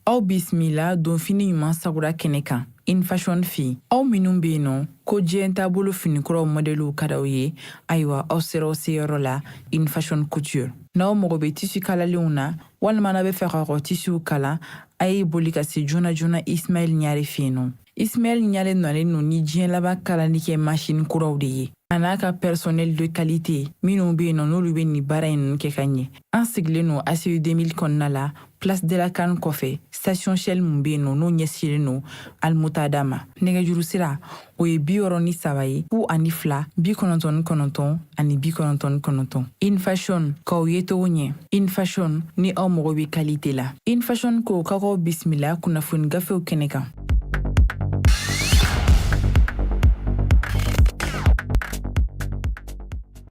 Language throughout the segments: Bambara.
Aw bisimila donfini ɲuman sagura kɛnɛ kan Infashion fɛ yen. Aw minnu bɛ yen nɔ ko diɲɛ taabolo finikuraw mɔdɛliw ka d'aw ye, ayiwa aw sera aw seyɔrɔ la Infashion Couture. N'aw mago bɛ tisi kalalenw na walima n'aw bɛ fɛ k'aw ka tisiw kala, a ye boli ka se joona joona Ismaël Ɲare fɛ yen nɔ. Ismaël Ɲare nalen don ni diɲɛ laban kalalikɛ masini kuraw de ye, a n'a ka personnel de qualité minnu bɛ yen nɔ n'olu bɛ nin baara in ninnu kɛ ka ɲɛ. An sigilen don ACI 2000 kɔnɔna la, place de la CAN kɔfɛ, station Shell mun bɛ yen nɔ n'o ɲɛsinnen don Almutada ma. Nɛgɛjuru sira o ye 63 ye 02 99 ani 99. Infashion k'aw ye cogo ɲɛ. Infashion ni aw mago bɛ qualité la. Infashion ko k'aw k'aw bisimila kunnafoni gafew kɛnɛ kan.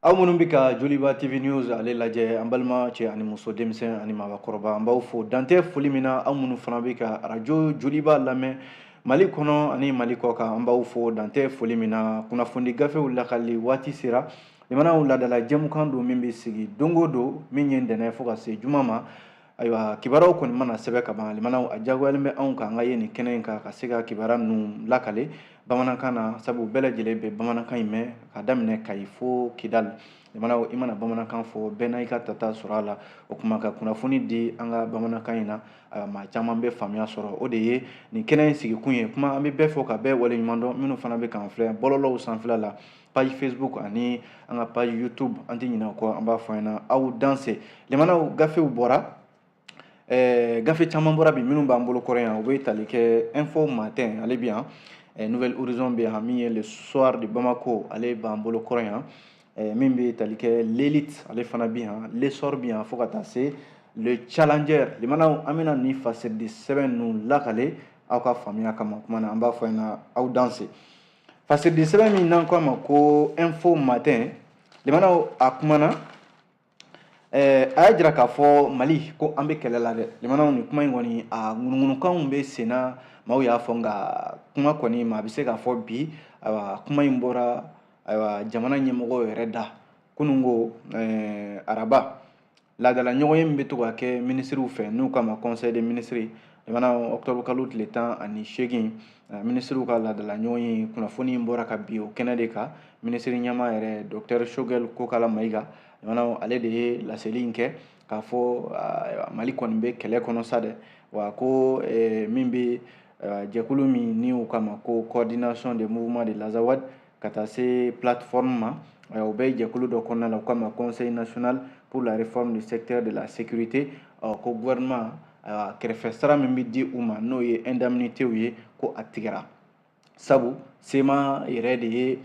Aw minnu bɛ ka Joliba TV News ale lajɛ, an balima cɛ ani muso, denmisɛn ani maabakɔrɔba, an b'aw fo dantɛ foli min na. Aw minnu fana bɛ ka arajo Joliba lamɛn Mali kɔnɔ ani Mali kɔ kan, an b'aw fo dantɛ foli min na. Kunnafoni gafew lakali waati sera. Limanaw, laadala jɛmukan don min bɛ sigi don o don, min ye ntɛnɛn fo ka se juma ma. Ayiwa, kibaruyaw kɔni mana sɛbɛn ka ban, limanaw, a diyagoyalen bɛ anw kan an ka ye nin kɛnɛ in kan ka se ka kibaruya ninnu lakale bamanankan na, sabu bɛɛ lajɛlen bɛ bamanankan in mɛn ka daminɛ Kayi fo Kidali. Limanaw, i mana bamanankan fɔ, bɛɛ n'a i ka tata sɔrɔ a la. O kuma ka kunnafoni di an ka bamanankan in na, maa caman bɛ faamuya sɔrɔ. O de ye nin kɛnɛ in sigikun ye. Kuma an bɛ bɛɛ fɔ ka bɛɛ waleɲuman dɔn. Minnu fana bɛ k'an filɛ bɔlɔlɔw sanfɛla la, page Facebook ani an ka page YouTube, an tɛ ɲinɛ o kɔ, an b'a fɔ ɲɛna aw danse. Limanaw, gafew bɔra, gafe caman bɔra bi minnu b'an bolo kɔrɔ yan. U bɛ tali kɛ Info Matin, ale bɛ yan, Nouvel Horizon bɛ yan, min ye Le Soir de Bamako, ale b'an bolo kɔrɔ yan, min bɛ tali kɛ L'Élite, ale fana bɛ yan, L'Essor bɛ yan, fo ka taa se Le Challenger. Limanaw, an bɛna nin fasiridi sɛbɛn ninnu lakale aw ka faamuya kama. Kuma na, an b'a fɔ ɲɛna aw danse. Fasiridi sɛbɛn min n'an ko a ma ko Info Matin, limanaw, a kumana, a y'a jira k'a fɔ Mali ko an bɛ kɛlɛ la dɛ. Limanaw, nin kuma in kɔni, a ŋunuŋunukanw bɛ sen na, maaw y'a fɔ, nka kuma kɔni maa bɛ se k'a fɔ bi, ayiwa, kuma in bɔra, ayiwa, jamana ɲɛmɔgɔw yɛrɛ da kunun ko araba laadala ɲɔgɔn ye min bɛ to ka kɛ minisiriw fɛ n'u k'a ma conseil des ministres. Limanaw, octobre kalo tile 18, minisiriw ka laadala ɲɔgɔn ye, kunnafoni in bɔra ka bi o kɛnɛ de kan. Minisiri ɲɛmaa yɛrɛ, docteur Choguel Kokala Mayiga, limanaw, ale de ye laseli in kɛ k'a fɔ Mali kɔni bɛ kɛlɛ kɔnɔ sa dɛ. Wa ko min bɛ jɛkulu min ni u k'a ma ko Coordination des mouvements de l'Azawad ka taa se plateforme ma, o bɛ jɛkulu dɔ kɔnɔna la, u k'a ma Conseil national pour la réforme du secteur de la sécurité, ko gouvernement kɛrɛfɛ sara min bɛ di u ma, n'o ye indemnité ye, ko a tigɛra, sabu CMA yɛrɛ de ye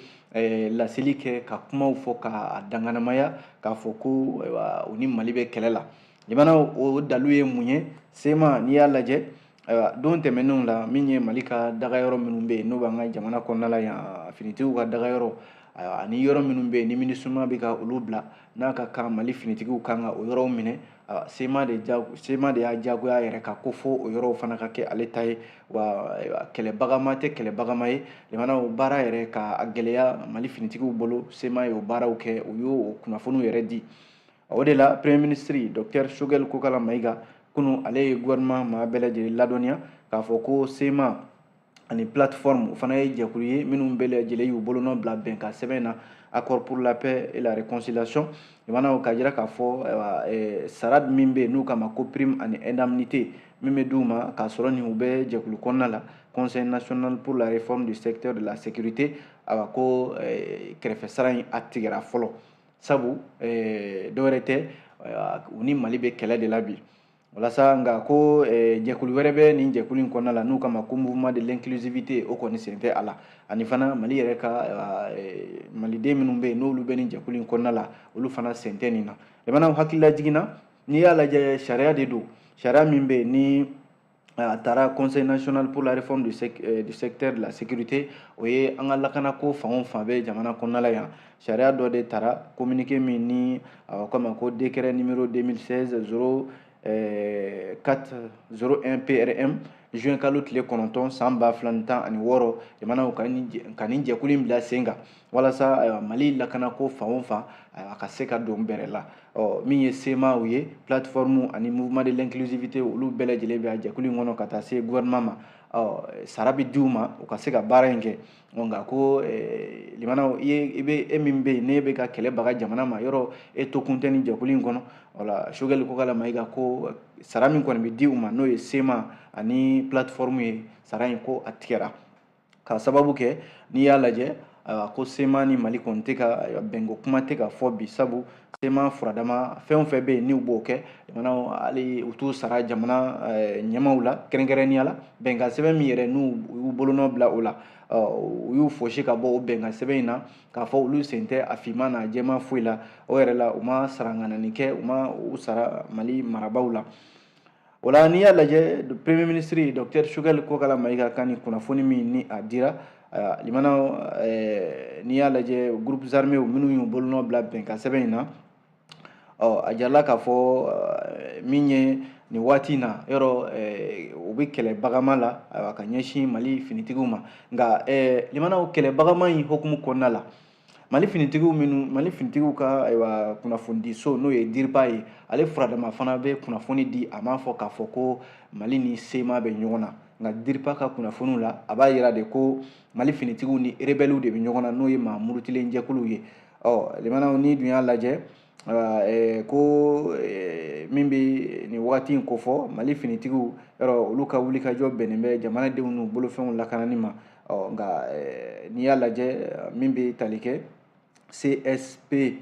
laseli kɛ ka kumaw fɔ k'a danganamaya k'a fɔ ko u ni Mali bɛ kɛlɛ la. Limanaw, o dalu ye mun ye? CMA, n'i y'a lajɛ, ayiwa, don tɛmɛnenw la, min ye Mali ka dagayɔrɔ minnu bɛ yen n'o b'an ka jamana kɔnɔna la yan, finitigiw ka dagayɔrɔ, ayiwa, ani yɔrɔ minnu bɛ yen ni MINUSMA bɛ ka olu bila, n'a ka kan Mali finitigiw kan ka o yɔrɔw minɛ, CMA de ja CMA de y'a diyagoya yɛrɛ ka ko fo o yɔrɔw fana ka kɛ ale ta ye. Wa kɛlɛbagama tɛ kɛlɛbagama ye. Limanaw, baara yɛrɛ ka gɛlɛya Mali finitigiw bolo, CMA y'o baaraw kɛ, u y'o kunnafoniw yɛrɛ di. O de la, premier ministre docteur Choguel Kokala Mayiga, kunun ale ye gouvernement maa bɛɛ lajɛlen ladɔnniya k'a fɔ ko CMA ani plateforme, o fana ye jɛkulu ye minnu bɛɛ lajɛlen y'u bolonɔ bila bɛnkan sɛbɛn na, accord pour la paix et la réconciliation. Limanaw, k'a jira k'a fɔ sara min bɛ yen n'u k'a ma ko prime ani indemnité min bɛ d'u ma k'a sɔrɔ nin u bɛ jɛkulu kɔnɔna la, Conseil national pour la réforme du secteur de la sécurité, ayiwa, ko kɛrɛfɛ sara in a tigɛra fɔlɔ, sabu dɔwɛrɛ tɛ, u ni Mali bɛ kɛlɛ de la bi. Walasa nka ko jɛkulu wɛrɛ bɛ nin jɛkulu in kɔnɔna la n'u kama ko Mouvement de l'inclusivité, o kɔni sen tɛ a la. Ani fana Mali yɛrɛ ka maliden minnu bɛ yen n'olu bɛ nin jɛkulu in kɔnɔna la, olu fana sen tɛ nin na. Limanaw, hakilila jiginna, n'i y'a lajɛ, sariya de don, sariya min bɛ yen ni a taara Conseil national pour la réforme du secteur de la sécurité, o ye an ka lakanako fan o fan bɛ jamana kɔnɔna la yan. Sariya dɔ de taara, communiqué min ni a ko ma ko décret numéro 2016 0 401 PRM. juin kalo tile 9 san 2016, jamanaw ka nin jɛkulu in bila sen kan walasa ayiwa Mali lakanako fan o fan a ka se ka don bɛrɛ la. Ɔ min ye CMA ye, plateforme ani mouvement de l'inclusivité, olu bɛɛ lajɛlen bɛ a jɛkulu in kɔnɔ ka taa se gouvernement ma. Ɔ sara bɛ di u ma u ka se ka baara in kɛ. Nka ko limanaw, i bɛ e min bɛ yen n'e bɛ ka kɛlɛ baga jamana ma, yɔrɔ e to kun tɛ nin jɛkulu in kɔnɔ. Wala Choguel Kokalla Maïga ko sara min kɔni bɛ di u ma, n'o ye CMA ani plateforme ye, sara in ko a tigɛra k'a sababu kɛ n'i y'a lajɛ, ayiwa ko CMA ni Mali kɔni tɛ ka bɛnko kuma tɛ ka fɔ bi, sabu CMA furadama fɛn o fɛn bɛ yen n'u b'o kɛ, jamanaw hali u t'u sara jamana ɲɛmaaw la, kɛrɛnkɛrɛnnenya la bɛnkan sɛbɛn min yɛrɛ n'u y'u bolonɔ bila o la, u y'u fosi ka bɔ o bɛnkan sɛbɛn in na k'a fɔ olu sen tɛ a finman n'a jɛman foyi la. O yɛrɛ la, u ma saranganani kɛ, u ma u sara Mali marabaaw la. O la n'i y'a lajɛ, premier ministre docteur Choguel Kokalla Maïga ka nin kunnafoni min ni a dira limanaw, n'i y'a lajɛ groupes armés minnu y'u bolonɔ bila bɛnkan sɛbɛn in na, ɔ a jirala k'a fɔ min ye nin waati in na, yɔrɔ u bɛ kɛlɛ bagama la, ayiwa, ka ɲɛsin Mali finitigiw ma. Nka limanaw, kɛlɛ bagama in hukumu kɔnɔna la, Mali finitigiw minnu, Mali finitigiw ka ayiwa kunnafonidiso n'o ye DIRPA ye, ale furadama fana bɛ kunnafoni di. A m'a fɔ k'a fɔ ko Mali ni CMA bɛ ɲɔgɔn na, nka DIRPA ka kunnafoniw la, a b'a yira de ko Mali finitigiw ni rebelles de bɛ ɲɔgɔn na, n'o ye maa murutilen jɛkuluw ye. Ɔ limanaw, ni dun y'a lajɛ ko min bɛ nin waati in kofɔ, Mali finitigiw, yɔrɔ olu ka wulikajɔ bɛnnen bɛ jamanadenw n'u bolofɛnw lakanani ma. Ɔ nka n'i y'a lajɛ min bɛ tali kɛ CSP,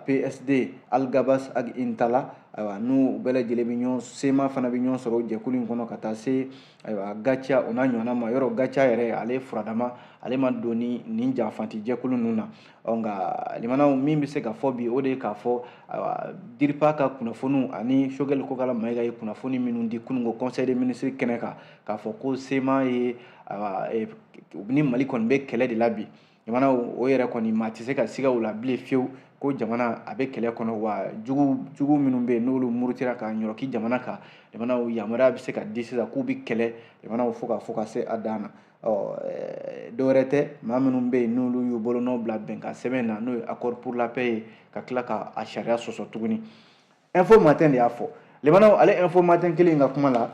PSD, Alghabass Ag Intalla, ayiwa n'u bɛɛ lajɛlen bɛ ɲɔgɔn, CMA fana bɛ ɲɔgɔn sɔrɔ o jɛkulu in kɔnɔ ka taa se ayiwa Gatia o n'a ɲɔgɔnna ma. Yɔrɔ Gatia yɛrɛ, ale furadama, ale ma don ni nin janfanti jɛkulu ninnu na. Ɔ nka limanaw, min bɛ se ka fɔ bi, o de ye k'a fɔ ayiwa DIRPA ka kunnafoniw ani Choguel Kokalla Maïga ye kunnafoni minnu di kununko conseil des ministres kɛnɛ kan, k'a fɔ ko CMA ye ayiwa ni Mali kɔni bɛ kɛlɛ de la bi. Jamana o yɛrɛ kɔni, maa tɛ se ka siga o la bilen fiyewu ko jamana a bɛ kɛlɛ kɔnɔ wa. Jugu minnu bɛ yen n'olu murutira ka ɲɔrɔki jamana kan, jamanaw yamaruya bɛ se ka di sisan k'u bɛ kɛlɛ jamanaw fo ka fɔ ka se a dan na. Ɔ dɔwɛrɛ tɛ, maa minnu bɛ yen n'olu y'u bolonɔ bila bɛnkan sɛbɛn na, n'o ye accord pour la paix ye, ka tila ka a sariya sɔsɔ tuguni. Info Matin de y'a fɔ. Limanaw, ale Info Matin kelen in ka kuma la,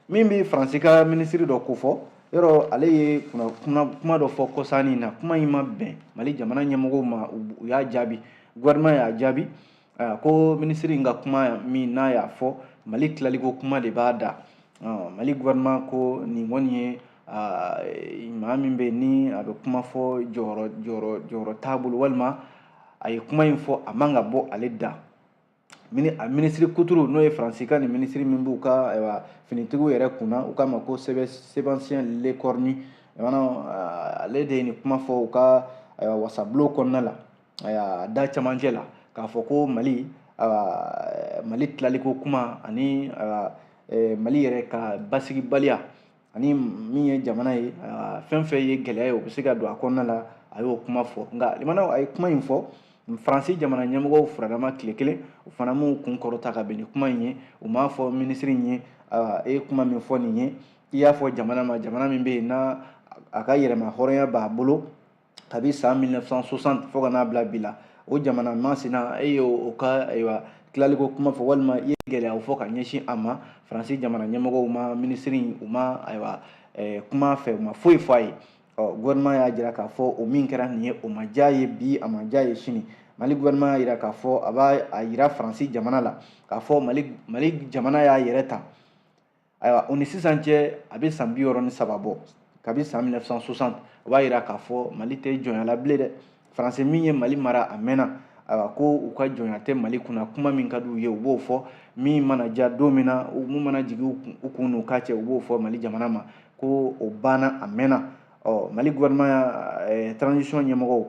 min bɛ Faransi ka minisiri dɔ ko fɔ, yɔrɔ ale ye kuma dɔ fɔ kɔsannin na, kuma in ma bɛn Mali jamana ɲɛmɔgɔw ma, u y'a jaabi, gouvernement y'a jaabi ko minisiri in ka kuma min n'a y'a fɔ, Mali tilaliko kuma de b'a da. Mali gouvernement ko nin kɔni ye maa min bɛ yen ni a bɛ kuma fɔ, jɔyɔrɔ t'a bolo, walima a ye kuma in fɔ, a man ka bɔ ale da. A minisiri kuturu, n'o ye Faransi ka nin minisiri min b'u ka ayiwa finitigiw yɛrɛ kunna, u k'a ma ko Sébastien Lecornu, ale de ye nin kuma fɔ u ka ayiwa wasabulon kɔnɔna la, ayiwa da camancɛ la, k'a fɔ ko Mali, ayiwa Mali tilaliko kuma ani ayiwa Mali yɛrɛ ka basigibaliya ani min ye jamana ye, fɛn fɛn ye gɛlɛya ye, o bɛ se ka don a kɔnɔna la. A y'o kuma fɔ. Nka limanaw, a ye kuma in fɔ, Faransi jamana ɲɛmɔgɔw furadama tile kelen, u fana m'u kun kɔrɔta ka bɛn ni kuma in ye. U m'a fɔ minisiri in ye, e ye kuma min fɔ nin ye, i y'a fɔ jamana ma, jamana min bɛ yen n'a a ka yɛrɛma hɔrɔnya b'a bolo kabi san 1960 fo ka n'a bila bi la, o jamana masina e ye o ka ayiwa tilaliko kuma fɔ, walima i ye gɛlɛyaw fɔ ka ɲɛsin a ma. Faransi jamana ɲɛmɔgɔw ma minisiri in, u ma ayiwa kuma fɛ, u ma foyi fɔ a ye. Ɔ gouvernement y'a jira k'a fɔ o min kɛra nin ye, o ma diya ye bi, a ma diya ye sini. Mali gouvernement y'a jira k'a fɔ a b'a a yira Faransi jamana la k'a fɔ Mali jamana y'a yɛrɛ ta, ayiwa o ni sisan cɛ a bɛ san 63 bɔ, kabi san 1960. O b'a yira k'a fɔ Mali tɛ jɔnya la bilen dɛ. Faransi min ye Mali mara a mɛnna, ayiwa ko u ka jɔnya tɛ Mali kunna. Kuma min ka d'u ye, u b'o fɔ. Min mana diya don min na, mun mana jigin u kun n'u ka cɛ, u b'o fɔ Mali jamana ma ko o banna, a mɛnna. Ɔ Mali gouvernement ya transition ɲɛmɔgɔw,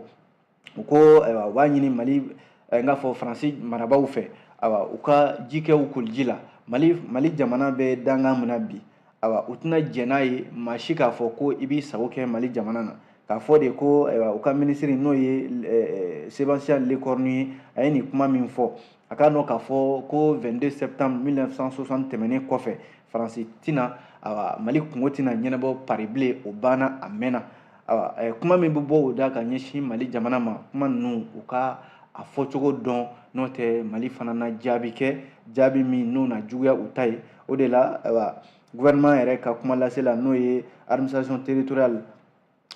u ko ayiwa u b'a ɲini Mali, n k'a fɔ Faransi marabaaw fɛ, ayiwa u ka ji kɛ u koliji la. Mali jamana bɛ dankan min na bi, ayiwa u tɛna jɛn n'a ye maa si k'a fɔ ko i b'i sago kɛ Mali jamana na, k'a fɔ de ko ayiwa u ka minisiri, n'o ye Sébastien Lecornu ye, a ye nin kuma min fɔ, A k'a dɔn k'a fɔ ko 22 septembre 1960 tɛmɛnen kɔfɛ, Faransi tɛna, awa, Mali kungo tɛna ɲɛnabɔ Paris bilen, o banna, a mɛnna. Awa, kuma min bɛ bɔ o da ka ɲɛsin Mali jamana ma, kuma ninnu u ka a fɔcogo dɔn, n'o tɛ Mali fana na jaabi kɛ, jaabi min n'o na juguya u ta ye. O de la, ayiwa, gouvernement yɛrɛ ka kuma lase la, n'o ye administration territoriale,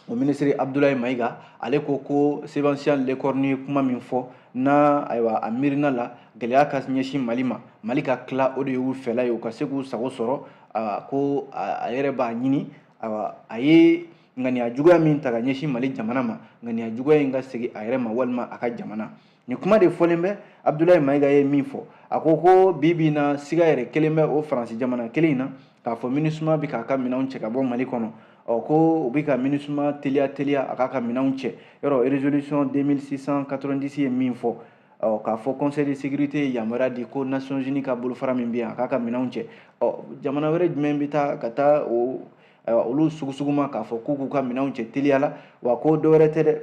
o ministre Abdoulaye Maïga, ale ko ko Sébastien Lecornu ye kuma min fɔ n'a, ayiwa, a miirina la gɛlɛya ka ɲɛsin Mali ma, Mali ka tila, o de y'u fɛla ye, u ka se k'u sago sɔrɔ. Ayiwa, ko a yɛrɛ b'a ɲini, ayiwa, a ye ŋaniya juguya min ta ka ɲɛsin Mali jamana ma, ŋaniya juguya in ka segin a yɛrɛ ma walima a ka jamana. Nin kuma de fɔlen bɛ. Abdoulaye Maïga ye min fɔ, a ko ko bi bi in na, siga yɛrɛ kelen bɛ o Faransi jamana kelen in na k'a fɔ MINUSMA bɛ k'a ka minɛnw cɛ ka bɔ Mali kɔnɔ. Ɔ, ko u bɛ ka MINUSMA teliya teliya a k'a ka minɛnw cɛ. Yɔrɔ résolution 2690 ye min fɔ, ɔ, k'a fɔ Conseil de sécurité ye yamaruya di ko Nations Unies ka bolofara min bɛ yan, a k'a ka minɛnw cɛ. Ɔ, jamana wɛrɛ jumɛn bɛ taa ka taa o, ayiwa, olu sugu ma k'a fɔ k'u k'u ka minɛnw cɛ teliya la? Wa ko dɔwɛrɛ tɛ dɛ,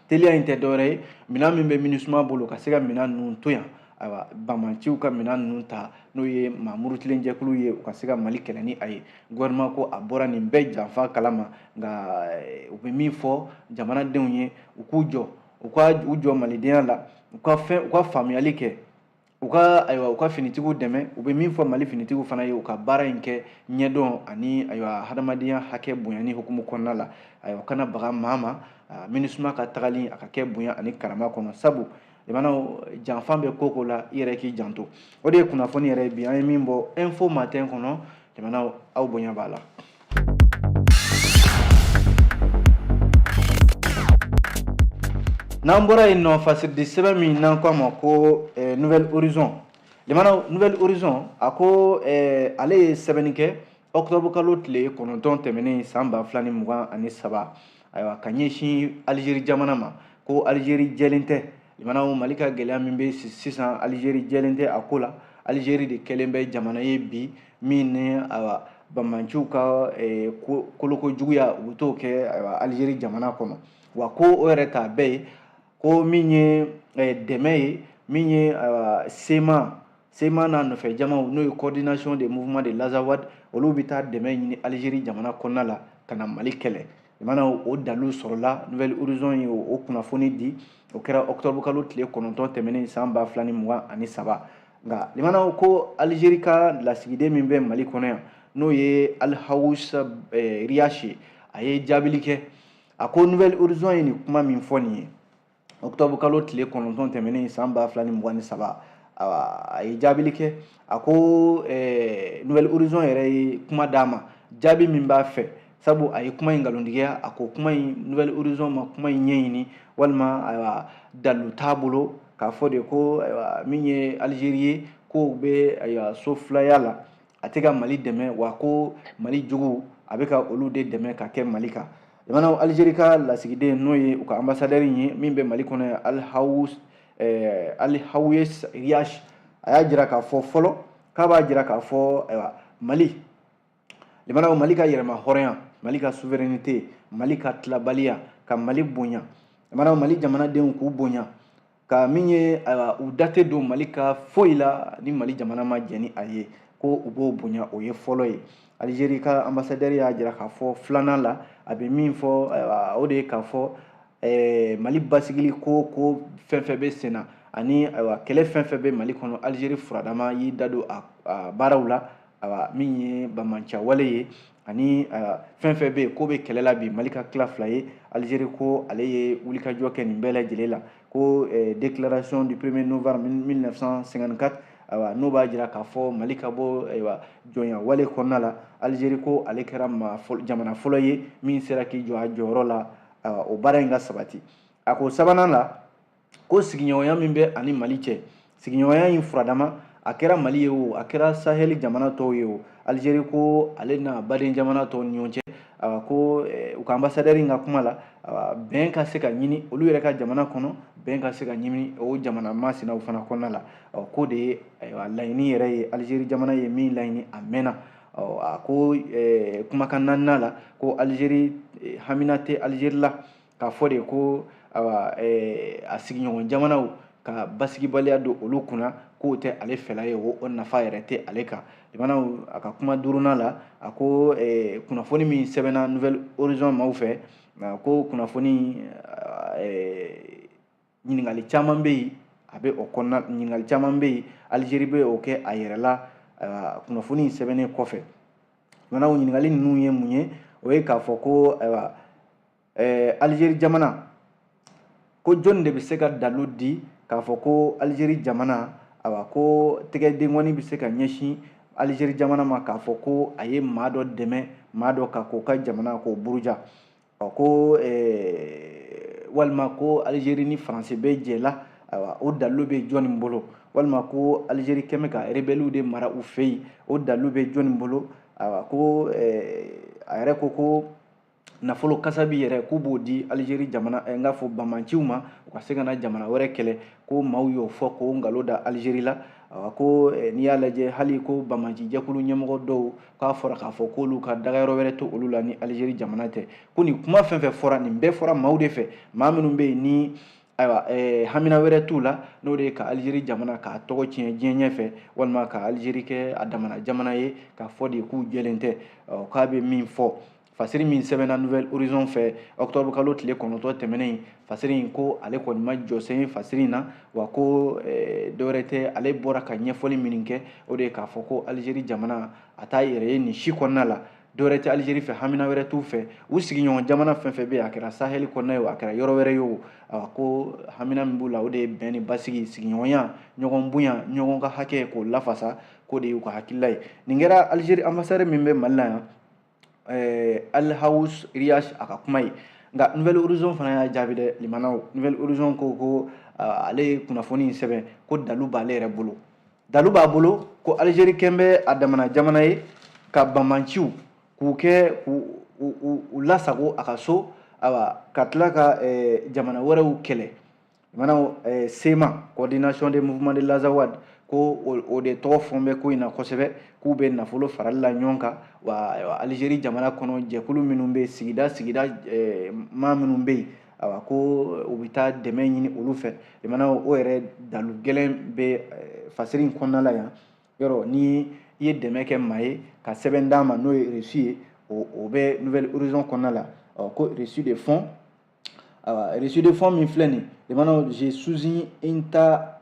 teliya in tɛ dɔwɛrɛ ye, minɛn min bɛ MINUSMA bolo, ka se ka minɛn ninnu to yan, ayiwa, banbaanciw ka minɛn ninnu ta, n'o ye maa murutilen jɛkulu ye, u ka se ka Mali kɛlɛ ni a ye. Gouvernement ko a bɔra nin bɛɛ janfa kalama, nka u bɛ min fɔ jamanadenw ye, u k'u jɔ, u ka u jɔ malidenya la, u ka fɛn, u ka faamuyali kɛ, u ka, ayiwa, u ka finitigiw dɛmɛ. U bɛ min fɔ Mali finitigiw fana ye, u ka baara in kɛ ɲɛdɔn ani, ayiwa, hadamadenya hakɛ bonyani hukumu kɔnɔna la. Ayiwa, u kana baga maa ma, MINUSMA ka tagali, a ka kɛ bonya ani karama kɔnɔ, sabu jamanaw janfan bɛ ko ko la, i yɛrɛ k'i janto. O de ye kunnafoni yɛrɛ ye bi an ye min bɔ Info Matin kɔnɔ. Jamanaw, aw bonya b'a la. N'an bɔra yen nɔ, fasiridi sɛbɛn min n'an ko a ma ko Nouvel Horizon, limanaw, Nouvel Horizon a ko ale ye sɛbɛnni kɛ octobre kalo tile 9 tɛmɛnen san 2023, ayiwa, ka ɲɛsin Algérie jamana ma, ko Algérie jɛlen tɛ. Limanaw, Mali ka gɛlɛya min bɛ sisan, Algérie jɛlen tɛ a ko la. Algérie de kɛlen bɛ jamana ye bi min ni, ayiwa, banbaanciw ka koloko juguya, u bɛ t'o kɛ, ayiwa, Algérie jamana kɔnɔ. Wa ko o yɛrɛ t'a bɛɛ ye, ko min ye dɛmɛ ye, min ye, ayiwa, CMA n'a nɔfɛ jamaw, n'o ye Coordination des mouvements de l'Azawad, olu bɛ taa dɛmɛ ɲini Algérie jamana kɔnɔna la ka na Mali kɛlɛ. Limanaw, o dalu sɔrɔla. Nouvel Horizon ye o kunnafoni di, o kɛra octobre kalo tile 9 tɛmɛnen san 2023. Nka limanaw, ko Algérie ka lasigiden min bɛ Mali kɔnɔ yan, n'o ye Alhaous Riache ye, a ye jaabili kɛ. A ko Nouvel Horizon ye nin kuma min fɔ nin ye octobre kalo tile 9 tɛmɛnen san 2023, a ye jaabili kɛ. A ko Nouvel Horizon yɛrɛ ye kuma d'a ma, jaabi min b'a fɛ, sabu a ye kuma in nkalontigiya. A ko kuma in, Nouvel Horizon ma kuma in ɲɛɲini, walima, ayiwa, dalu t'a bolo k'a fɔ de ko, ayiwa, min ye Algérie ye, k'o bɛ, ayiwa, so filaya la, a tɛ ka Mali dɛmɛ, wa ko Mali jugu, a bɛ ka olu de dɛmɛ ka kɛ Mali kan. Jamana Algérie ka lasigiden, n'o ye u ka ambassadeur ye min bɛ Mali kɔnɔ yan, Alhaoues Riache, a y'a jira k'a fɔ fɔlɔ k'a b'a jira k'a fɔ, ayiwa, Mali limanaw, Mali ka yɛrɛma hɔrɔnya, Mali ka souveraineté, Mali ka tilabaliya, ka Mali bonya, limanaw, Mali jamanadenw k'u bonya, ka min ye, ayiwa, u da tɛ don Mali ka foyi la ni Mali jamana ma jɛn ni a ye, ko u b'o bonya. O ye fɔlɔ ye. Algérie ka ambassadeur y'a jira k'a fɔ filanan la, a bɛ min fɔ, ayiwa, o de ye k'a fɔ Mali basigili ko fɛn fɛn bɛ sen na, ani, ayiwa, kɛlɛ fɛn fɛn bɛ Mali kɔnɔ, Algérie furadama y'i da don a baaraw la. Ayiwa, min ye banbaanciya wale ye, ani, ayiwa, fɛn fɛn bɛ yen k'o bɛ kɛlɛ la bi, Mali ka tila fila ye, Algérie ko ale ye wulikajɔ kɛ nin bɛɛ lajɛlen la. Ko déclaration du 1er novembre 1954, ayiwa, n'o b'a jira k'a fɔ Mali ka bɔ, ayiwa, jɔnya wale kɔnɔna la, Algérie ko ale kɛra maa jamana fɔlɔ ye min sera k'i jɔ a jɔyɔrɔ la, ayiwa, o baara in ka sabati. A ko sabanan la, ko sigiɲɔgɔnya min bɛ ani Mali cɛ, sigiɲɔgɔnya in furadama, a kɛra Mali ye o, a kɛra Sahel jamana tɔw ye o, Algérie ko ale n'a baden jamana tɔw ni ɲɔgɔn cɛ, ayiwa, ko u ka ambassadeur in ka kuma la, ayiwa, bɛn ka se ka ɲini olu yɛrɛ ka jamana kɔnɔ, bɛn ka se ka ɲini o jamana masinaw fana kɔnɔna la. Ɔ, k'o de ye, ayiwa, laɲini yɛrɛ ye, Algérie jamana ye min laɲini a mɛnna. Ɔ, a ko kumakan naaninan la, ko Algérie hamina tɛ Algérie la k'a fɔ de ko, ayiwa, a sigiɲɔgɔn jamanaw ka basigibaliya don olu kunna, k'o tɛ ale fɛla ye, o nafa yɛrɛ tɛ ale kan. Limanaw, a ka kuma duurunan la, a ko kunnafoni min sɛbɛnna Nouvel Horizon maaw fɛ, ko kunnafoni ɲininkali caman bɛ yen, a bɛ o kɔnɔna ɲininkali caman bɛ yen, Algérie bɛ o kɛ a yɛrɛ la kunnafoni in sɛbɛnnen kɔfɛ. Limanaw, ɲininkali ninnu ye mun ye? O ye k'a fɔ ko ayiwa, Algérie jamana, ko jɔnni de bɛ se ka dalu di k'a fɔ ko Algérie jamana, ayiwa, ko tɛgɛdenkɔni bɛ se ka ɲɛsin Algérie jamana ma k'a fɔ ko a ye maa dɔ dɛmɛ, maa dɔ ka k'o ka jamana k'o buruja, ko walima ko Algérie ni Faransi bɛ jɛ la, ayiwa, o dalu bɛ jɔnni bolo? Walima ko Algérie kɛmɛ ka rebelles de mara u fɛ yen, o dalu bɛ jɔnni bolo? Ayiwa, ko a yɛrɛ ko nafolo kasabi yɛrɛ k'u b'o di Algérie jamana, n k'a fɔ bamanciw ma, u ka se ka na jamana wɛrɛ kɛlɛ, ko maaw y'o fɔ k'o nkalon da Algérie la. Ayiwa, ko n'i y'a lajɛ hali ko bamanci jɛkulu ɲɛmɔgɔ dɔw k'a fɔra k'a fɔ k'olu ka dagayɔrɔ wɛrɛ to olu la ni Algérie jamana tɛ, ko nin kuma fɛn fɛn fɔra, nin bɛɛ fɔra maaw de fɛ, maa minnu bɛ yen ni ayiwa hamina wɛrɛ t'u la, n'o de ye ka Algérie jamana k'a tɔgɔ tiɲɛ diɲɛ ɲɛfɛ, walima ka Algérie kɛ a damana jamana ye, k'a fɔ de k'u jɛlen tɛ. K'a bɛ min fɔ, fasiri min sɛbɛnna Nouvel Horizon fɛ octobre kalo tile 9 tɛmɛnen, fasiri in ko ale kɔni ma jɔsen ye fasiri in na, wa ko dɔwɛrɛ tɛ, ale bɔra ka ɲɛfɔli minnu kɛ, o de ye k'a fɔ ko Algérie jamana a t'a yɛrɛ ye nin si kɔnɔna la, dɔwɛrɛ tɛ Algérie fɛ, hamina wɛrɛ t'u fɛ, u sigiɲɔgɔn jamana fɛn fɛn bɛ yen, a kɛra Sahel kɔnɔna ye o, a kɛra yɔrɔ wɛrɛ ye o, ayiwa, ko hamina min b'u la, o de ye bɛn ni basigi, sigiɲɔgɔnya, ɲɔgɔn bonya, ɲɔgɔn ka hakɛ k'o lafasa, k'o de y'u ka hakilila ye. Nin kɛra Algérie ambassadeur min bɛ Mali la yan, Al Haous Riache, a ka kuma ye. Nka Nouvel Horizon fana y'a jaabi dɛ, limanaw. Nouvel Horizon ko ale ye kunnafoni in sɛbɛn, ko dalu b'ale yɛrɛ bolo, dalu b'a bolo ko Algérie kɛn bɛ a damana jamana ye ka bamanciw k'u kɛ k'u lasago a ka so, ayiwa, ka tila ka jamana wɛrɛw kɛlɛ. Limanaw, CMA, coordination des mouvements de l'Azawad, ko o de tɔgɔ fɔn bɛ ko in na kosɛbɛ, k'u bɛ nafolo farali la ɲɔgɔn kan, wa Algérie jamana kɔnɔ jɛkulu minnu bɛ sigida sigida maa minnu bɛ yen, ayiwa, ko u bɛ taa dɛmɛ ɲini olu fɛ. Limanaw, o yɛrɛ dalu gɛlɛn bɛ fasiri in kɔnɔna la yan. Yɔrɔ ni i ye dɛmɛ kɛ maa ye ka sɛbɛn d'a ma, n'o ye reçu ye, o bɛ Nouvel Horizon kɔnɔna la, ko reçu de fonds, ayiwa, reçu de fonds min filɛ nin, limanaw, je souligne Inta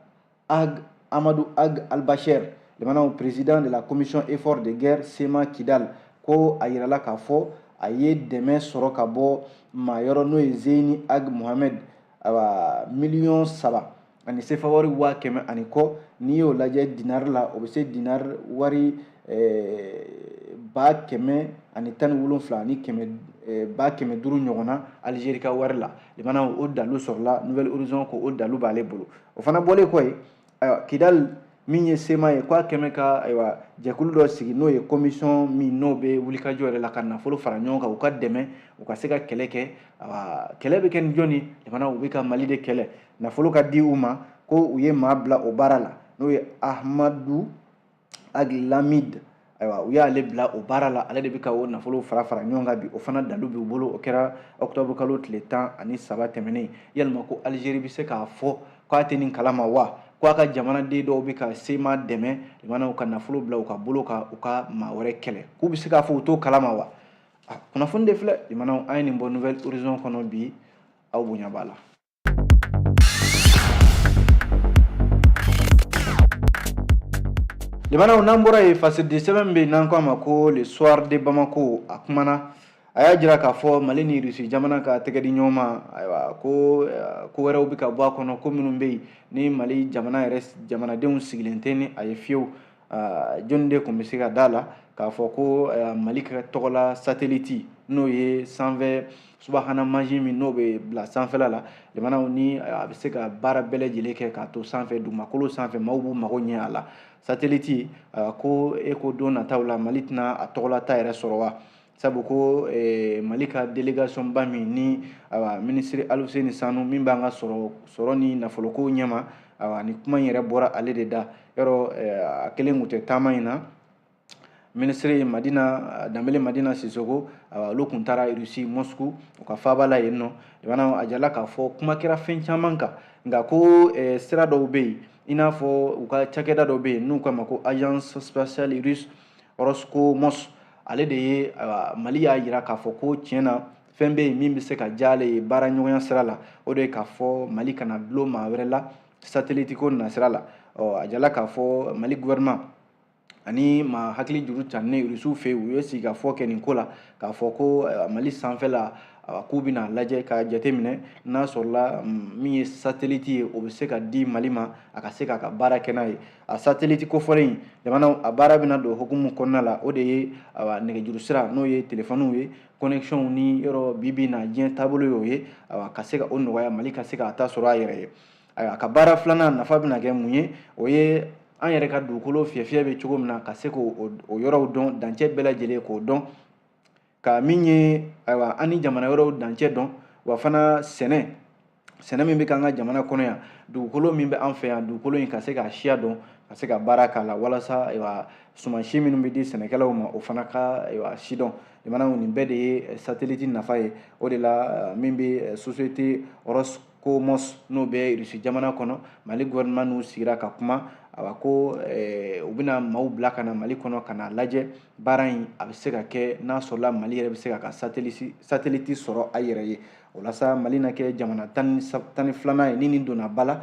Ag Amadou Ag Al-Bachir, limanaw, président de la commission effort de guerre CMA Kidal, ko a yirala k'a fɔ a ye dɛmɛ sɔrɔ ka bɔ maa yɔrɔ, n'o ye Zeyini Ag Mohamed, ayiwa, 3 miliyɔn ani sefa wari 100 000 ani kɔ. N'i y'o lajɛ dinari la, o bɛ se dinari wari 117 500 500 ɲɔgɔn na Algérie ka wari la. Limanaw, o dalu sɔrɔla, Nouvel Horizon ko o dalu b'ale bolo. O fana bɔlen kɔ yen, ayiwa, Kidal min ye CMA ye, k'a kɛmɛ ka ayiwa jɛkulu dɔ sigi, n'o ye commission min n'o bɛ wulikajɔ yɛrɛ la ka nafolo fara ɲɔgɔn kan, u ka dɛmɛ, u ka se ka kɛlɛ kɛ. Ayiwa, kɛlɛ bɛ kɛ ni jɔnni? Limanaw, u bɛ ka Mali de kɛlɛ, nafolo ka di u ma, ko u ye maa bila o baara la, n'o ye Ahmadu Ag Lamid. Ayiwa, u y'ale bila o baara la, ale de bɛ ka o nafolo fara fara ɲɔgɔn kan bi, o fana dalu b'u bolo. O kɛra octobre kalo tile 13 tɛmɛnen. Yalima ko Algérie bɛ se k'a fɔ k'a tɛ nin kalama wa, ko a ka jamanaden dɔw bɛ ka CMA dɛmɛ, limanaw, ka nafolo bila u ka bolo kan, u ka maa wɛrɛ kɛlɛ, k'u bɛ se k'a fɔ u t'o kalama wa? A kunnafoni de filɛ, limanaw, an ye nin bɔ Nouvel Horizon kɔnɔ bi, aw bonya b'a la. Limanaw, n'an bɔra yen, fasiridi sɛbɛn bɛ yen n'an ko a ma ko Le Soir de Bamako, a kumana, a y'a jira k'a fɔ Mali ni Rusi jamana ka tɛgɛ di ɲɔgɔn ma, ayiwa, ko ko wɛrɛw bɛ ka bɔ a kɔnɔ, ko minnu bɛ yen ni Mali jamana yɛrɛ jamanadenw sigilen tɛ ni a ye fiyewu. Jɔnni de tun bɛ se ka da la k'a fɔ ko Mali ka tɔgɔla satellite, n'o ye sanfɛ subahana mansin min n'o bɛ bila sanfɛla la, jamanaw ni a bɛ se ka baara bɛɛ lajɛlen kɛ k'a to sanfɛ, dugumakolo sanfɛ, maaw b'u mago ɲɛ a la, satellite, ko e ko don nataw la Mali tɛna a tɔgɔla ta yɛrɛ sɔrɔ wa? Sabu ko Mali ka délégation ba min ni ayiwa minisiri Alfousseyni Sanu min b'an ka sɔrɔ ni nafoloko ɲɛma, ayiwa, ni kuma in yɛrɛ bɔra ale de da yɔrɔ, a kelen tun tɛ taama in na. minisiri Madina Danbele Madina Sisoko, olu kun taara Russie, Moscou, u ka faaba la yen nɔ. Limanaw, a jala k'a fɔ kuma kɛra fɛn caman kan, nka ko sira dɔw bɛ yen, i n'a fɔ u ka cakɛda dɔ bɛ yen n'u k'a ma ko Agence spatiale russe Roscosmos, ale de ye Mali y'a jira k'a fɔ ko tiɲɛ na fɛn bɛ yen min bɛ se ka diya ale ye baara ɲɔgɔnya sira la. O de ye k'a fɔ Mali kana dulon maa wɛrɛ la satellite ko nasira la. Ɔ, a jala k'a fɔ Mali gouvernement ani maa hakili juru cannen Rusiw fɛ yen, u ye sigikafɔ kɛ nin ko la, k'a fɔ ko Mali sanfɛla k'u bɛna lajɛ k'a jateminɛ n'a sɔrɔla min ye satellite ye, o bɛ se ka di Mali ma, a ka se k'a ka baara kɛ n'a ye. A satellite kofɔlen in, jamana a baara bɛna don hukumu kɔnɔna la, o de ye nɛgɛjuru sira, n'o ye telefɔniw ye, connexion ni yɔrɔ bi bi na diɲɛ taabolo y'o ye, ka se ka o nɔgɔya Mali ka se k'a ta sɔrɔ a yɛrɛ ye. Ayiwa, a ka baara filanan nafa bɛna kɛ mun ye? O ye an yɛrɛ ka dugukolo fiyɛfiyɛ bɛ cogo min na, ka se k'o yɔrɔw dɔn, dancɛ bɛɛ lajɛlen k'o dɔn, ka min ye ayiwa an ni jamana wɛrɛw dancɛ dɔn, wa fana sɛnɛ min bɛ k'an ka jamana kɔnɔ yan, dugukolo min bɛ an fɛ yan, dugukolo in ka se k'a siya dɔn, ka se ka baara k'a la, walasa ayiwa sumansi minnu bɛ di sɛnɛkɛlaw ma, o fana ka ayiwa sidɔn. Jamanaw, nin bɛɛ de ye satellite nafa ye. O de la min bɛ société Roscosmos, n'o bɛ Russie jamana kɔnɔ, Mali gouvernement n'u sigira ka kuma, awa ko u bɛna maaw bila ka na Mali kɔnɔ ka na lajɛ baara in a bɛ se ka kɛ n'a sɔrɔla Mali yɛrɛ bɛ se ka satellite sɔrɔ a yɛrɛ ye. O la sa, Mali na kɛ jamana 12nan ye ni nin donna ba la,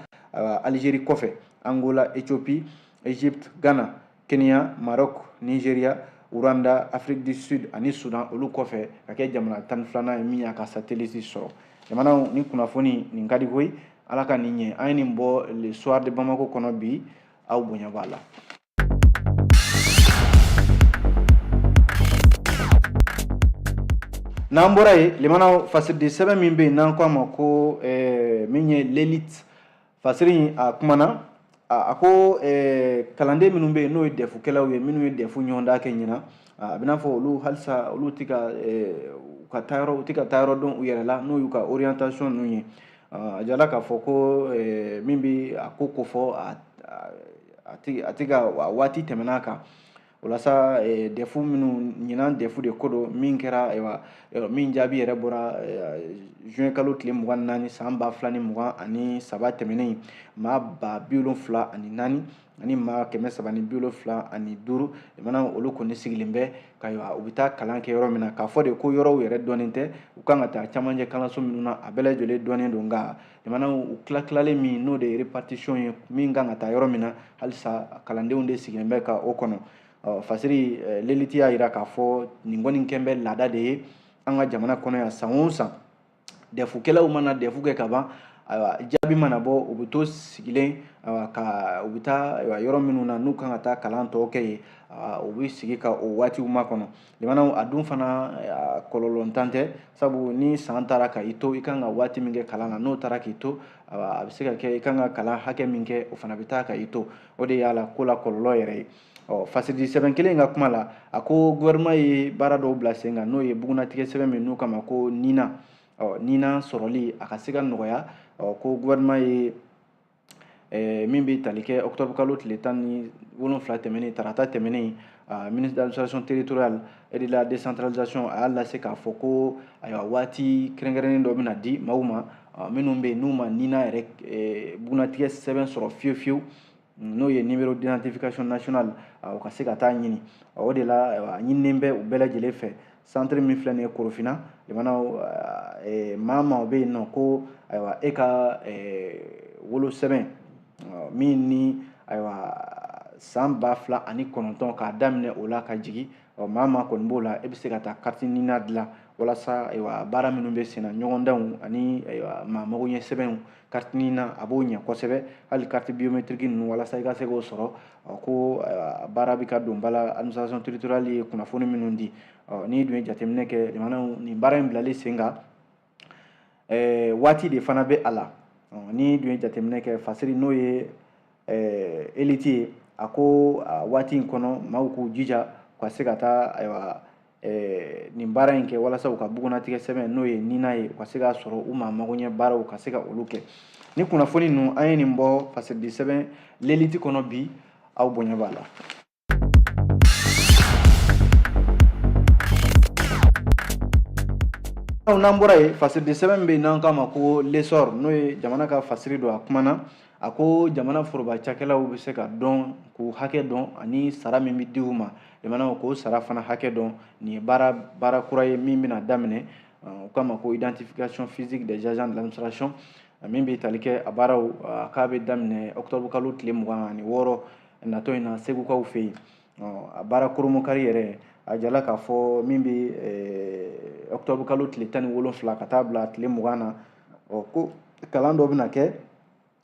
Algérie kɔfɛ, Angola, Éthiopie, Égypte, Ghana, Kenya, Maroc, Nigeria, Rwanda, Afrique du Sud ani Soudan, olu kɔfɛ ka kɛ jamana 12nan ye min y'a ka satellite sɔrɔ. Jamanaw, ni kunnafoni nin ka di koyi, Ala ka nin ɲɛ. An ye nin bɔ Le Soir de Bamako kɔnɔ bi, aw bonya b'a la. N'an bɔra yen, limanaw, fasiridi sɛbɛn min bɛ yen n'an ko a ma ko min ye L'Élite, fasiri in a kumana, a ko kalanden minnu bɛ yen n'o ye dɛfukɛlaw ye, minnu ye dɛfu ɲɔgɔndan kɛ ɲinan, a bɛ n'a fɔ olu halisa olu tɛ ka u ka taa yɔrɔ, u tɛ ka taa yɔrɔ dɔn u yɛrɛ la, n'o y'u ka orientation ninnu ye. A jala k'a fɔ ko min bɛ a ko kofɔ, a tɛ ka waati tɛmɛna a kan. O la sa, dɛfu minnu ɲinan, dɛfu de ko don min kɛra, ayiwa, min jaabi yɛrɛ bɔra juin kalo tile 24 san 2023 tɛmɛnen, maa 74 000 ani maa 375, jamana olu kɔni sigilen bɛ ka ayiwa u bɛ taa kalan kɛ yɔrɔ min na, k'a fɔ de ko yɔrɔw yɛrɛ dɔnnen tɛ, u kan ka taa camancɛ kalanso minnu na, a bɛɛ lajɛlen dɔnnen don, nka jamana u tila tilalen min, n'o de ye répartition ye, min kan ka taa yɔrɔ min na, halisa kalandenw de sigilen bɛ ka o kɔnɔ. Fasiri L'Élite y'a jira k'a fɔ nin kɔni kɛn bɛ laada de ye an ka jamana kɔnɔ yan. San o san, dɛfukɛlaw mana dɛfu kɛ ka ban, ayiwa jaabi mana bɔ, u bɛ to sigilen, ayiwa ka u bɛ taa ayiwa yɔrɔ minnu na n'u kan ka taa kalan tɔ kɛ yen, u bɛ sigi ka o waatiw makɔnɔ. Limanaw, a dun fana kɔlɔlɔntan tɛ, sabu ni san taara ka i to, i kan ka waati min kɛ kalan na, n'o taara k'i to, a bɛ se ka kɛ i kan ka kalan hakɛ min kɛ, o fana bɛ taa ka i to. O de y'a la ko la kɔlɔlɔ yɛrɛ ye. Ɔ, fasiridi sɛbɛn kelen in ka kuma la, a ko gouvernement ye baara dɔw bila sen kan, n'o ye bugunnatigɛ sɛbɛn min n'u kama ko NINA. Ɔ, NINA sɔrɔli a ka se ka nɔgɔya. Ɔ, ko gouvernement ye min bɛ tali kɛ octobre kalo tile 17 tɛmɛnen, tarata tɛmɛnen, ministre de l'administration territoriale et de la décentralisation a y'a lase k'a fɔ ko ayiwa waati kɛrɛnkɛrɛnnen dɔ bɛna di maaw ma minnu bɛ yen n'u ma NINA yɛrɛ bugunnatigɛ sɛbɛn sɔrɔ fiyewu fiyewu, n'o ye numéro d'identification nationale, u ka se ka taa ɲini. O de la a ɲininen bɛ u bɛɛ lajɛlen fɛ, centre min filɛ nin ye Korofina, jamanaw, maa maa bɛ yen nɔ ko ayiwa e ka wolosɛbɛn min ni ayiwa san 2009 k'a daminɛ o la ka jigin, maa maa kɔni b'o la, e bɛ se ka taa carte NINA dilan, walasa ayiwa baara minnu bɛ sen na, ɲɔgɔndanw ani ayiwa maa magoɲɛ sɛbɛnw, carte NINA a b'o ɲɛ kosɛbɛ, hali carte biométrique ninnu, walasa i ka se k'o sɔrɔ. Ko baara bɛ ka don ba la, administration territoriale ye kunnafoni minnu di, n'i dun ye jateminɛ kɛ, jamanaw, nin baara in bilalen sen kan, waati de fana bɛ a la. N'i dun ye jateminɛ kɛ, fasiri n'o ye Élite ye, a ko waati in kɔnɔ maaw k'u jija u ka se ka taa ayiwa nin baara in kɛ, walasa u ka bugunnatigɛ sɛbɛn, n'o ye NINA ye, u ka se k'a sɔrɔ, u maa magoɲɛ baaraw ka se ka olu kɛ. Ni kunnafoni ninnu, an ye nin bɔ fasiridi sɛbɛn L'Élite kɔnɔ bi, aw bonya b'a la. N'an bɔra yen, fasiridi sɛbɛn bɛ yen n'an k'a ma ko L'Essor, n'o ye jamana ka fasiri don, a kumana a ko jamana foroba cakɛlaw bɛ se ka dɔn k'u hakɛ dɔn ani sara min bɛ di u ma, jamana k'o sara fana hakɛ dɔn. Nin ye baara kura ye min bɛna daminɛ, o k'a ma ko identification physique des agents de l'administration, min bɛ tali kɛ a baaraw k'a bɛ daminɛ octobre kalo tile 26 natɔ in na Segukaw fɛ yen. A baara koromokari yɛrɛ, a jala k'a fɔ min bɛ octobre kalo tile 17 ka taa bila tile 20 na, ko kalan dɔ bɛna kɛ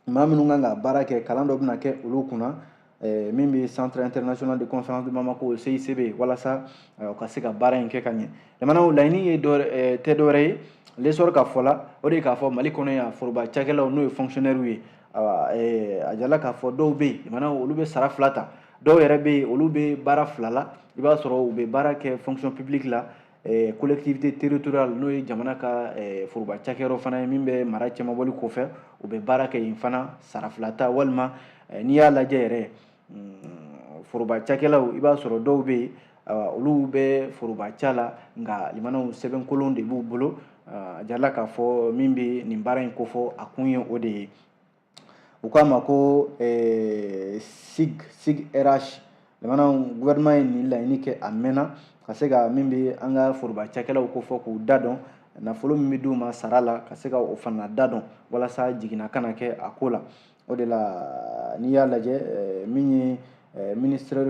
maa minnu kan ka baara kɛ, kalan dɔ bɛna kɛ olu kunna min bɛ Centre international de conférence de Bamako, CICB, walasa u ka se ka baara in kɛ ka ɲɛ. Jamanaw laɲini ye tɛ dɔwɛrɛ ye, L'Essor ka fɔ la, o de ye k'a fɔ Mali kɔnɔ yan foroba cakɛlaw, n'o ye fonctionnaire ye, a jala k'a fɔ dɔw bɛ yen, jamanaw olu bɛ sara fila ta, dɔw yɛrɛ bɛ yen olu bɛ baara fila la. I b'a sɔrɔ u bɛ baara kɛ fonction publique la, collectivité territoriale, n'o ye jamana ka foroba cakɛyɔrɔ fana ye min bɛ mara cɛmabɔli kɔfɛ, u bɛ baara kɛ yen fana sara fila ta. Walima n'i y'a lajɛ yɛrɛ, foroba cakɛlaw, i b'a sɔrɔ dɔw bɛ yen olu bɛ foroba ca la, nka limanaw sɛbɛnkolon de b'u bolo. A jala k'a fɔ min bɛ nin baara in kofɔ, a kun ye o de ye. U k'a ma ko SIG RH. Limanaw, gouvernement ye nin laɲini kɛ a mɛnna ka se ka min bɛ an ka foroba cakɛlaw kofɔ k'u da dɔn, nafolo min bɛ d'u ma sara la, ka se ka o fana da dɔn walasa jiginna kana kɛ a ko la. O de la, n'i y'a lajɛ, min ye ministre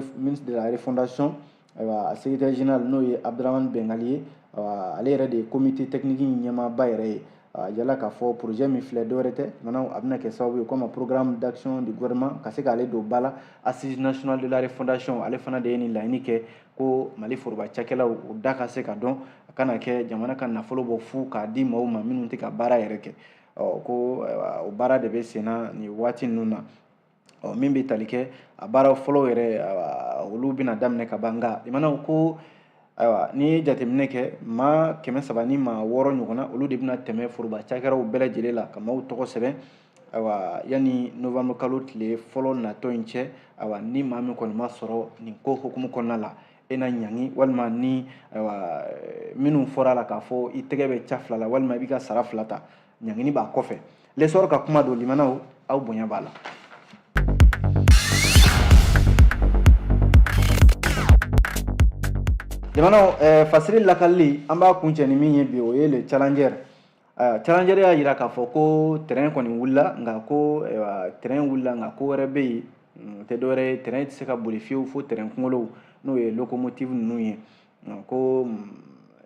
de la refondation, ayiwa, a secrétaire général, n'o ye Abdramane Bengali ye, ale yɛrɛ de ye comité technique ɲɛmaaba yɛrɛ ye. A jala k'a fɔ projet min filɛ, dɔwɛrɛ tɛ, maintenant a bɛna kɛ sababu ye comme programme d'action du gouvernement ka se k'ale don ba la. Assise nationale de la refondation, ale fana de ye nin laɲini kɛ ko Mali foroba cakɛlaw o da ka se ka dɔn, a kana kɛ jamana ka nafolo bɔ fu k'a di maaw ma minnu tɛ ka baara yɛrɛ kɛ. Ɔ ko o baara de bɛ sen na nin waati ninnu na. Ɔ min bɛ tali kɛ a baara fɔlɔ yɛrɛ, olu bɛna daminɛ ka ban. Nka limanaw ko ayiwa, n'i ye jateminɛ kɛ, maa 306 ɲɔgɔnna, olu de bɛna tɛmɛ foroba cakɛdaw bɛɛ lajɛlen la ka maaw tɔgɔ sɛbɛn, ayiwa, yanni novembre kalo tile fɔlɔ natɔ in cɛ. Ayiwa, ni maa min kɔni ma sɔrɔ nin ko hukumu kɔnɔna la, e na ɲangi, walima ni ayiwa minnu fɔra la k'a fɔ i tɛgɛ bɛ ca fila la, walima i b'i ka sara fila ta, ɲangini b'a kɔfɛ. L'Essor ka kuma don, limanaw, aw bonya b'a la. Jamanaw, fasiri lakalili, an b'a kuncɛ ni min ye bi, o ye le Challenger. Challenger y'a jira k'a fɔ ko terrain kɔni wulila, nka ko terrain wulila, nka ko wɛrɛ bɛ yen, o tɛ dɔwɛrɛ ye, terrain tɛ se ka boli fiyewu fo terrain kunkolow, n'o ye locomotive ninnu ye, ko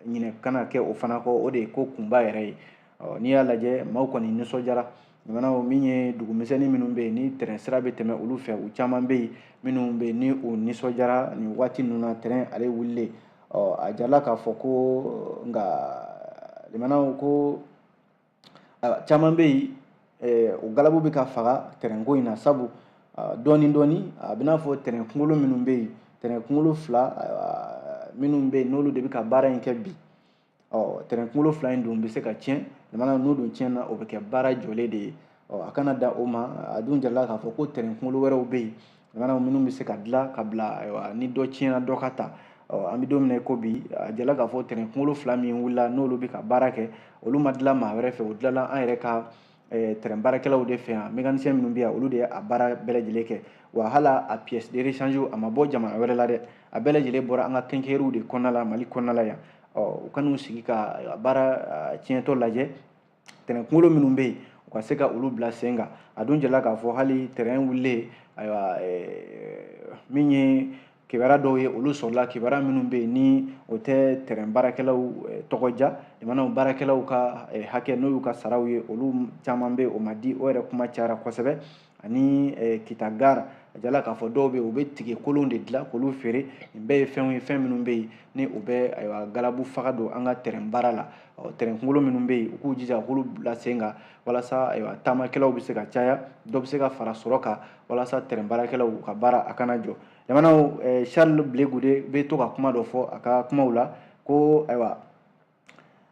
ɲinɛ kana kɛ o fana kɔ, o de ye ko kunba yɛrɛ ye. N'i y'a lajɛ, maaw kɔni nisɔndiyara. Jamanaw, min ye dugumisɛnnin minnu bɛ yen ni terrain sira bɛ tɛmɛ olu fɛ, u caman bɛ yen minnu bɛ yen ni u nisɔndiyara nin waati ninnu na terrain ale wulilen. A jala k'a fɔ ko nka limanaw ko caman bɛ yen, o galabu bɛ ka faga terrain ko in na, sabu dɔɔni dɔɔni a bɛ n'a fɔ terrain kunkolo minnu bɛ yen, terrain kunkolo fila minnu bɛ yen n'olu de bɛ ka baara in kɛ bi, terrain kunkolo fila in dun bɛ se ka tiɲɛ. Jamana n'o dun tiɲɛna, o bɛ kɛ baara jɔlen de ye. A kana da o ma. A dun jarala k'a fɔ ko terrain kunkolo wɛrɛw bɛ yen, jamana minnu bɛ se ka dilan ka bila, ayiwa, ni dɔ tiɲɛna dɔ ka ta. An bɛ don min na i ko bi, a jala k'a fɔ terrain kunkolo fila min wulila n'olu bɛ ka baara kɛ, olu ma dilan maa wɛrɛ fɛ, o dilanna an yɛrɛ ka terrain baarakɛlaw de fɛ yan. Mécanicien minnu bɛ yan, olu de ye a baara bɛɛ lajɛlen kɛ. Wa hali a pièce de rechange, a ma bɔ jamana wɛrɛ la dɛ, a bɛɛ lajɛlen bɔra an ka quincaillerie de kɔnɔna la, Mali kɔnɔna la yan. U kan'u sigi ka baara tiɲɛtɔ lajɛ. Terrain kunkolo minnu bɛ yen, u ka se ka olu bila sen kan. A dun jala k'a fɔ hali terrain wulilen, ayiwa, min ye kibaruya dɔw ye, olu sɔrɔla, kibaruya minnu bɛ yen ni o tɛ terrain baarakɛlaw tɔgɔ diya, jamanaw baarakɛlaw ka hakɛ, n'o y'u ka saraw ye, olu caman bɛ yen o ma di, o yɛrɛ kuma cayara kosɛbɛ. Ani Kita gare, a jala k'a fɔ dɔw bɛ yen, u bɛ tige kolon de dilan k'olu feere. Nin bɛɛ ye fɛnw ye, fɛn minnu bɛ yen ni u bɛ ayiwa galabu faga don an ka terrain baara la. Terrain kunkolo minnu bɛ yen, u k'u jija k'olu bila sen kan walasa ayiwa taamakɛlaw bɛ se ka caya, dɔ bɛ se ka fara sɔrɔ kan, walasa terrain baarakɛlaw u ka baara a kana jɔ. Jamanaw, Charles Blé Goudé bɛ to ka kuma dɔ fɔ a ka kumaw la ko ayiwa,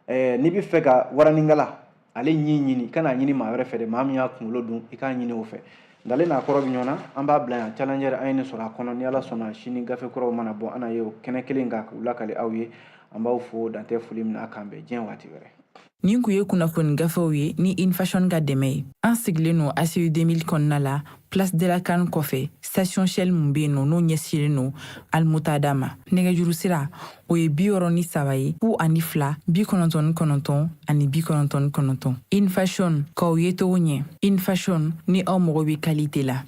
n'i bɛ fɛ ka waranikala ale ɲi ɲini, kana ɲini maa wɛrɛ fɛ dɛ, maa min y'a kunkolo dun, i k'a ɲini o fɛ. Dalen n'a kɔrɔ bɛ ɲɔgɔn na, an b'a bila yan. Challenger, an ye nin sɔrɔ a kɔnɔ. Ni Ala sɔnna, sini gafe kuraw mana bɔ, an na ye o kɛnɛ kelen kan k'u lakale aw ye. An b'aw fo dan tɛ foli min na. K'an bɛn diɲɛ waati wɛrɛ. Nin kun ye kunnafoni gafew ye ni Infashion ka dɛmɛ ye. An sigilen don ACI 2000 kɔnɔna la, Place de la CAN kɔfɛ, station Shell mun bɛ yen nɔ, n'o ɲɛsinnen don Almutada ma. Nɛgɛjuru sira, o ye 63 ye, 02 99 ani 99. Infashion, k'aw ye cogo ɲɛ. Infashion, ni aw mago bɛ qualité la.